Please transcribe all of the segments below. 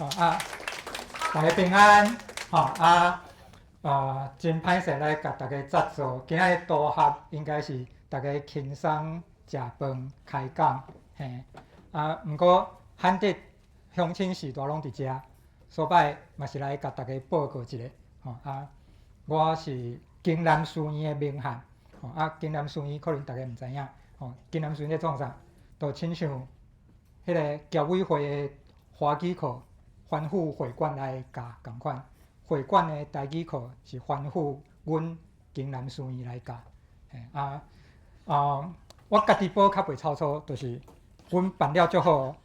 吼啊，大家平安，吼啊啊，真歹勢來共大家紮坐。今仔日多合應該是大家輕鬆食飯開講，嘿。啊，毋過罕得鄉親序大攏佇遮，所擺嘛是來共大家報告一下，吼啊，我是京南書院的明翰，吼啊，京南書院可能大家毋知影，吼，京南書院咧創啥？就親像彼个僑委會的華語課，番付會館來教仝款，會館的台語課是番付阮京南書院來教，嘿啊啊，我家己報較袂吵吵，就是阮辦了足好，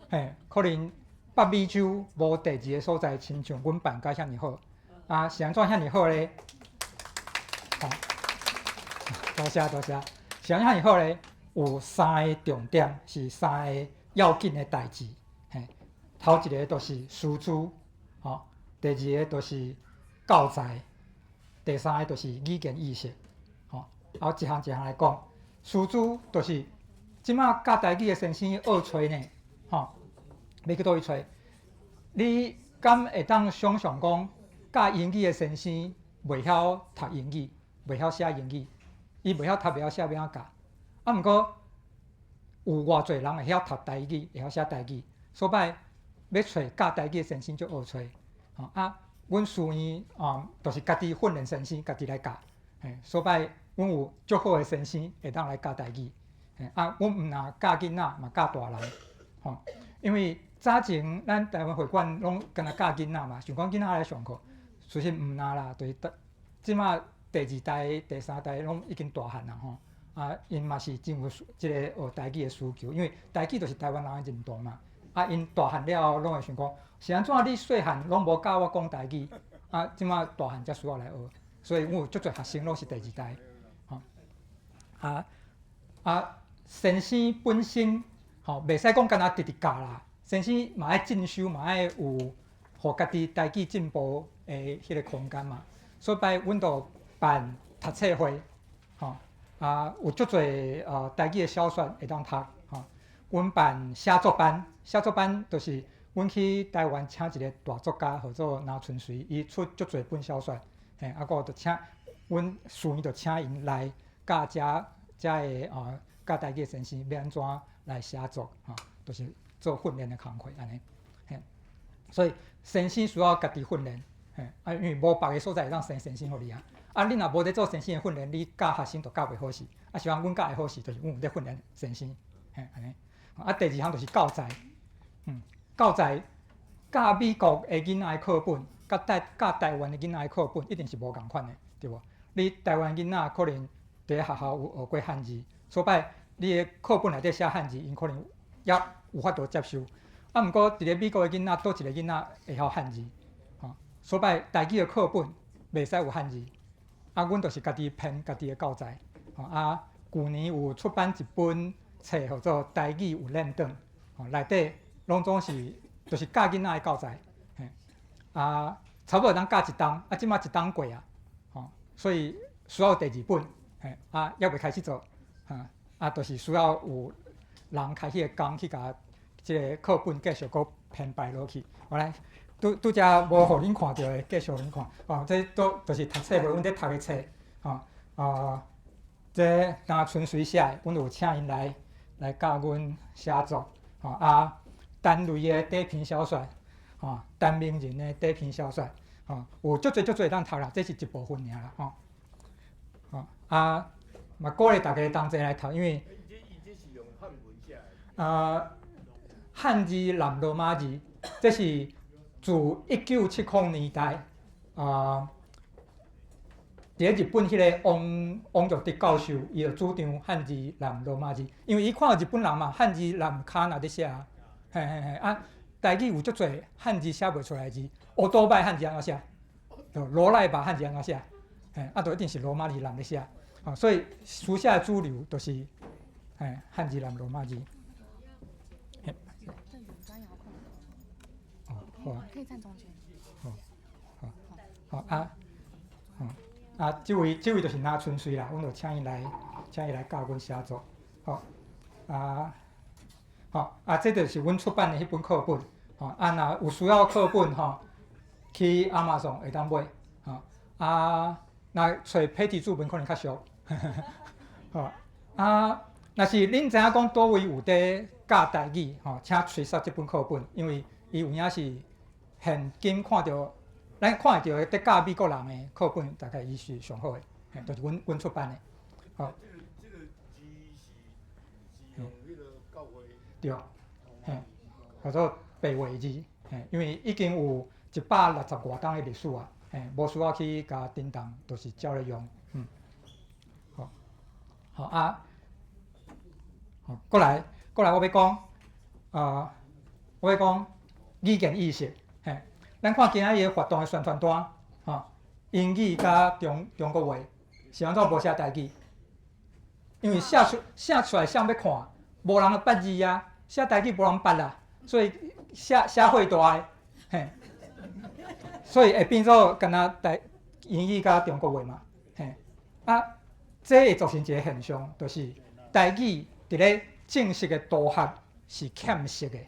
嘿，可能北美洲無第二个所在親像阮辦甲遐爾好，啊，是按怎遐爾好咧？好，多謝多謝，是按怎遐爾好咧？有三个重點，是三个要緊的代誌。嘿，頭一个就是師資，吼，第二个就是教材，第三个就是語言意識，吼。啊，一項一項來講，師資就是這馬教台語的先生學揣呢，吼，欲去佗位揣？你敢會當想像講教英語的先生袂曉讀英語，袂曉寫英語，伊袂曉讀袂曉寫，欲按怎教？啊，毋過有偌濟人會曉讀台語，會曉寫台語，所擺欲揣教台語的先生足學揣，吼啊，阮書院啊，就是家己訓練先生，家己來教，嘿，所擺阮有足好的先生會當來教台語，嘿啊，阮毋若教囡仔，嘛教大人，吼，因為早前咱台灣會館攏干焦教囡仔嘛，想講囡仔來上課，其實毋若啦，就是這馬第二代、第三代攏已經大漢啦吼。啊，𪜶嘛是真有這个學台語的需求，因為台語就是台灣人的認同嘛。啊，𪜶大漢了後攏會想講，是按怎你細漢攏無教我講台語，啊，這馬大漢才需要來學，所以阮有足濟學生攏是第二代，吼。啊啊，先生本身吼，袂使講干焦直直教啦，先生嘛愛進修，嘛愛有予家己台語進步的彼个空間嘛。所以擺阮就辦讀冊會，吼。啊，有足濟台語的小說會當讀，吼。阮辦寫作班，寫作班就是阮去台灣請一个大作家，號做林春水，伊出足濟本小說，嘿，啊，閣就請阮書院就請𪜶來教遮遮个教台語的先生欲按怎來寫作，吼，就是做訓練的工課按呢，嘿。所以先生需要家己訓練，嘿，啊，因為無別个所在會當生先生予你啊。啊，你若無咧做先生的訓練，你教學生就教袂好勢。啊，是講阮教會好勢，就是阮有咧訓練先生，嘿，按呢。啊，第二項就是教材，教材教美國的囡仔的課本，佮教台灣的囡仔的課本，一定是無仝款的，對無？你台灣囡仔可能佇咧學校有學過漢字，所擺你的課本內底寫漢字，𪜶可能猶有法度接受。啊，毋過佇咧美國的囡仔，佗一个囡仔會曉漢字，吼，所擺台語的課本袂使有漢字。啊，阮就是家己編家己的教材，吼啊，舊年有出版一本冊，號做《台語有練轉》，吼，內底攏總是就是教囡仔的教材，嘿，啊，差不多會當教一冬，啊，這馬一冬過啊，吼，所以需要第二本，嘿，啊，猶未開始做，哈，啊，就是需要有人開彼个工去共這个課本繼續閣編排落去，我來。拄拄才無予恁看著的，繼續予恁看。哦，這都就是讀冊會，阮咧讀的冊，吼啊，這林春水寫的，阮有請𪜶來教阮寫作，吼啊，陳雷的短篇小說，吼，陳明仁的短篇小說，吼，有足濟足濟會當讀啦，這是一部分爾啦，吼，吼啊，嘛鼓勵大家同齊來讀，因為啊，漢字南羅馬字，這是自1970年代啊，佇咧日本彼个王王育德教授，伊就主張漢字南羅馬字，因為伊看著日本人嘛，漢字南跤若咧寫啊，嘿嘿嘿啊，台語有足濟漢字寫袂出來的字，烏多擺漢字按怎寫？就羅賴吧漢字按怎寫？嘿，啊，就一定是羅馬字南咧寫，啊，所以書寫的主流就是嘿漢字南羅馬字。對遠端遙控。哦，好啊。可以站中間。好，好，好啊，嗯，啊，這位就是林春水啦，阮就請伊來教阮寫作，好，啊，好，啊，這就是阮出版的彼本課本，吼，啊，若有需要課本吼，去 Amazon 會當買，吼，啊，若揣彼體注文可能較俗，吼，啊，若是恁知影講佗位有佇教台語，吼，請揣捒這本課本，因為伊有影是現今看著，咱看會著佇教美國人的課本，大概伊是上好的，嘿，就是阮出版的，吼。這個字是用彼个教會。對，嘿，叫做白話字，嘿，因為已經有160外冬的歷史啊，嘿，無需要去共振動，就是照咧用，好，好啊，好，過來，我欲講，我欲講語言意識，嘿，咱看今仔日活動的宣傳單，吼，英語佮中國話是按怎無寫台語？因為寫出來，誰欲看？無人捌字啊，寫台語無人捌啦，所以寫貨大的，嘿，所以會變做敢若台英語佮中國話嘛，嘿，啊，這會造成一個現象，就是台語佇咧正式的導學是欠失的，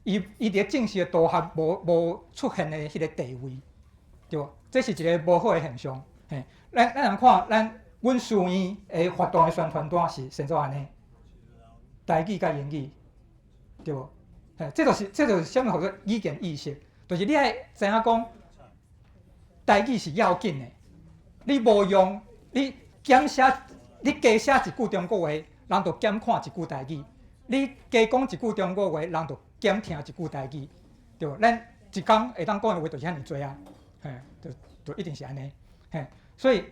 伊佇咧正式的導學無出現的彼个地位，對無？這是一个無好的現象，嘿，咱通看阮書院的活動的宣傳單是先做按呢，台語佮英語，對無？嘿，這就是啥物號做語言意識，就是你愛知影講台語是要緊的，你無用，你減寫，你加寫一句中國話，人就減看一句台語；你加講一句中國話，人就減聽一句台語，對無？咱一工會當講的話就是遐爾濟啊，嘿，就一定是按呢，嘿，所以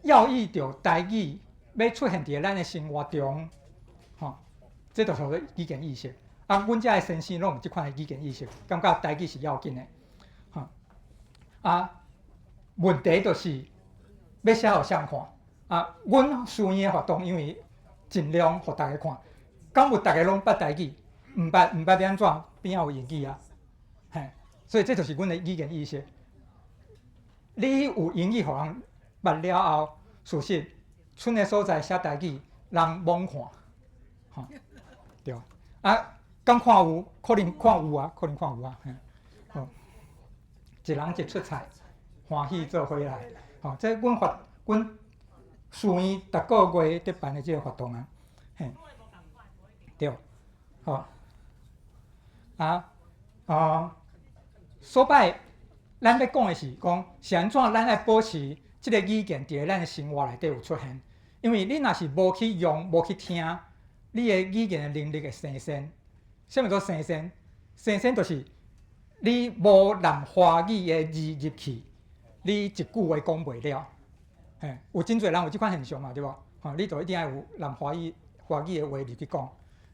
要意著台語欲出現佇咱的生活中，吼，這就屬於語言意識。啊，阮遮的先生攏有這款的語言意識，感覺台語是要緊的，吼。啊，問題就是欲寫予誰看？啊，阮書院的活動，因為盡量予大家看，敢有逐个攏捌台語？毋捌，毋捌欲按怎？邊仔有英語啊，嘿，所以這就是阮的語言意識。你有英語予人捌了後，事實賰的所在寫台語，人罔看，吼，對。啊，敢看有？可能看有啊，可能看有啊，嘿，好，一人一出菜，歡喜做伙來，吼，這阮書院逐个月佇辦的這個活動啊，嘿，對，好，啊，所擺咱欲講的是講，是按怎咱愛保持這個語言佇咱的生活內底有出現，因為你若是無去用、無去聽，你的語言的能力會生鉎。啥物叫生鉎？生鉎就是你無含華語的字入去，你一句話講袂了。嘿，有真濟人有這款現象嘛，對無？吼，你就一定愛有含華語的話入去講。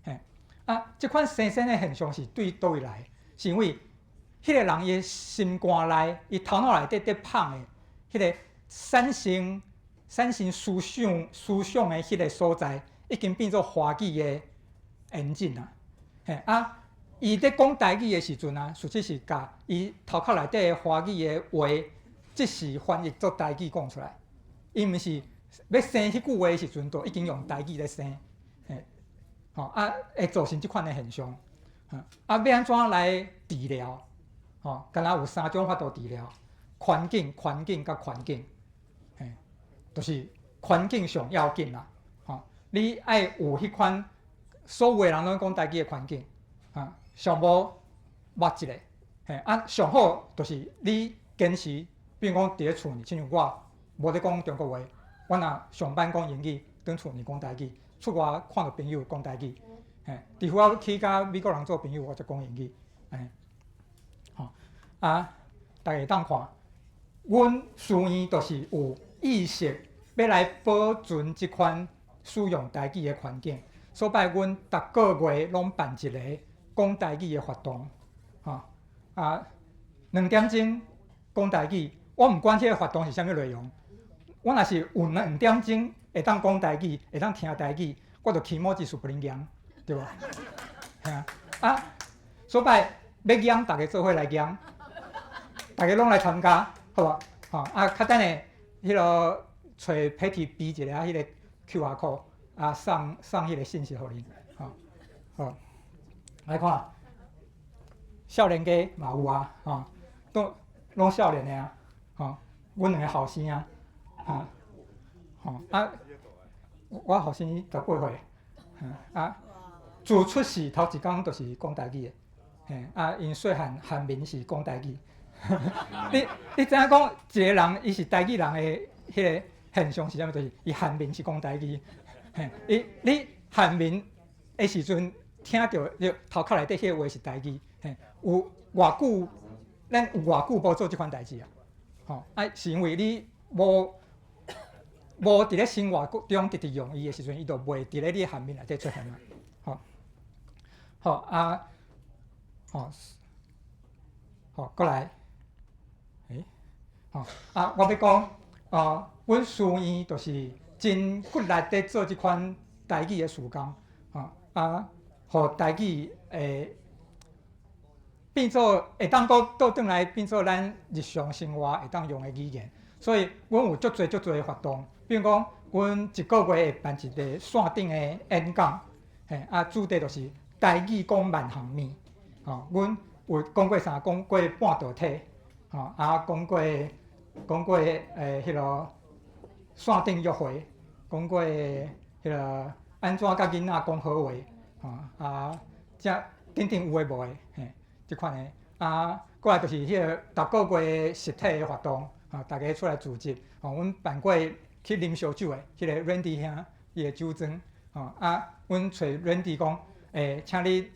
嘿，啊，這款生鉎的現象是對佗位來？是因為彼个人伊心肝內、伊頭腦內底佇麭的，彼个產生思想的彼个所在，已經變做華語的 engine 啊。嘿，啊，伊佇講台語的時陣啊，實際是共伊頭殼內底的華語的話，即時翻譯做台語講出來。伊毋是欲生彼句話的時陣，就已經用台語咧生，嘿，吼啊，會造成這款的現象。啊，欲按怎來治療？吼，敢若有三種法度治療：環境、環境佮環境，嘿，就是環境上要緊啦。吼，你愛有彼款所有的人攏講台語的環境，啊，上無抹一下，嘿，啊，上好就是你堅持，比如講佇咧厝裡，親像我無咧講中國話，我若上班講英語，轉厝裡講台語，出外看著朋友講台語，嘿，除非我去佮美國人做朋友，我才講英語，嘿，吼，啊，大家會當看，阮書院就是有意識欲來保存這款使用台語的環境，所擺阮逐个月攏辦一個講台語的活動，吼，啊，2點鐘講台語，我毋管這个活動是啥物內容，我若是有兩點鐘會當講台語，會當聽台語，我就起毛一術不能贏，對無？嘿啊，啊，所擺欲贏，逐家做伙來贏，逐家攏來參加，好無？吼，啊，較等下，彼个揣 Patty 比一下彼个 QR code，啊，送彼个信息予恁，吼，好，來看，少年家嘛有啊，吼，都攏少年的啊，吼，阮兩个後生啊，吼，吼啊，我後生18歲，啊，自出世頭一工就是講台語的，嘿，啊，𪜶細漢漢民是講台語，你知影講一個人伊是台語人的彼個現象是啥物？就是伊漢民是講台語，嘿，伊你漢民的時陣聽著你頭殼內底彼個話是台語，嘿，有偌久，咱有偌久無做這款代誌啊？吼，啊，是因為你無佇咧生活中直直用伊的時陣，伊就袂佇咧你的漢面內底出現啊。吼，好啊，吼，好，過來，欸，吼啊，我欲講，哦，阮書院就是真骨力佇做這款台語的事工，吼啊，予台語會變做會當閣倒轉來變做咱日常生活會當用的語言，所以阮有足濟足濟的活動，比如講，阮一個月會辦一個線頂的演講，嘿，啊，主題就是台語講萬項物，吼，阮有講過啥？講過半導體，吼，啊，講過彼个線頂約會，講過彼个按怎佮囡仔講好話，吼，啊，這等等有的無的，嘿。這款的啊，過來就是彼个逐个月實體的活動，吼，大家出來組織，吼，阮辦過去啉燒酒的，彼個 Randy 兄，伊的酒莊，吼，啊，阮揣 Randy 講，欸，請你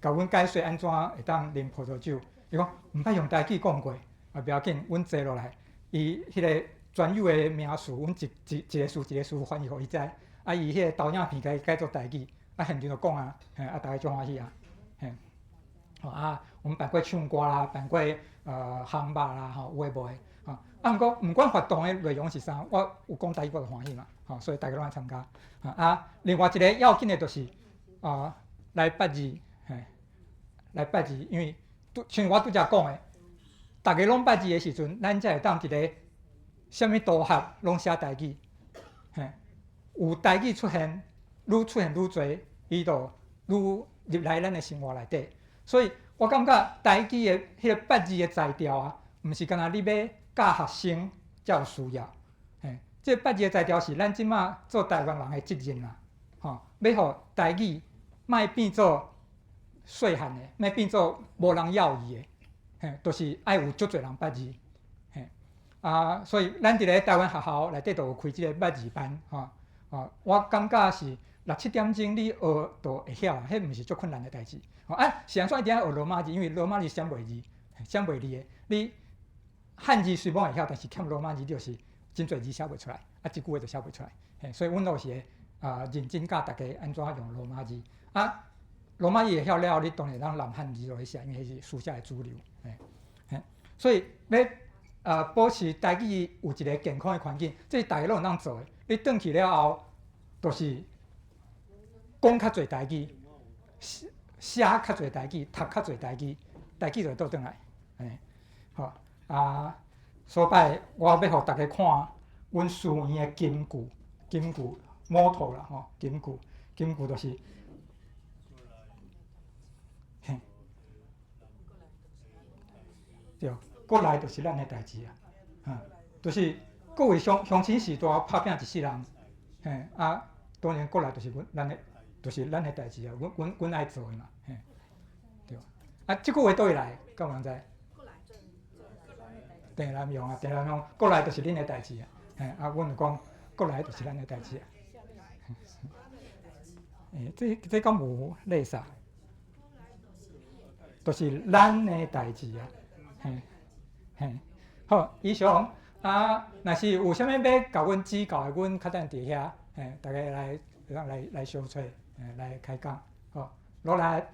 共阮解說按怎會當啉葡萄酒，伊講毋捌用台語講過，啊，不要緊，阮坐落來，伊彼个專有的名詞，阮一一一個詞一個詞翻譯予伊知，啊，伊彼個投影片共伊改做台語，啊，現場就講啊，嘿，啊，大家足歡喜啊，嘿。吼啊，阮辦過唱歌啦，辦過烘肉啦，吼，有的無的，吼。啊，毋過毋管活動的內容是啥，我有講台語我就歡喜嘛，吼，所以大家攏愛參加。啊，另外一個要緊的就是啊，來捌字，嘿，來捌字，因為拄像我拄才講的，逐家攏捌字的時陣，咱才會當佇咧啥物場合攏寫台語，嘿，有台語出現，愈出現愈濟，伊就愈入來咱的生活內底。所以我感覺台語的彼个捌字的才調啊，毋是干焦你欲教學生才有需要，嘿，這個捌字的才調是咱這馬做台灣人的責任啦，吼，欲予台語莫變做細漢的，莫變做無人要伊的，嘿，就是愛有足濟人捌字，嘿，啊，所以咱佇咧台灣學校內底就有開這个捌字班，吼，吼，我感覺是六七點鐘你學就會曉啊，彼毋是足困難的代誌。吼啊，是按怎一定愛學羅馬字？因為羅馬字寫袂字，寫袂字的。你漢字雖罔會曉，但是欠羅馬字就是真濟字寫袂出來，啊，這句話就寫袂出來。嘿，所以阮老師會啊認真教大家按怎用羅馬字。啊，羅馬字會曉了後，你當然會當攬漢字落去寫，因為彼是書寫的主流。嘿，嘿，所以欲保持台語有一個健康的環境，這是大家攏會當做的。你轉去了後，就是講較濟台語，寫較濟台語，讀較濟台語，台語就會倒轉來。嘿，好啊，所擺我欲予大家看阮書院的金句，金句 motto 啦吼，金句，金句就是，嘿，對，過來就是咱的代誌啊，哈，就是各位鄉鄉親序大拍拚一世人，嘿啊，當然過來就是阮咱的，就是咱的代誌啊，阮愛做的嘛，嘿，對。啊，這句話佗位來？敢有人知？鄭南榕啊，鄭南榕過來就是恁的代誌啊，嘿，啊，阮就講過來就是咱的代誌啊。欸，這敢無類似？就是咱的代誌啊，嘿，嘿，好，以上啊，若是有啥物欲共阮指教的，阮較等佇遐，嘿，大家來來來相揣，來開講，好，落來。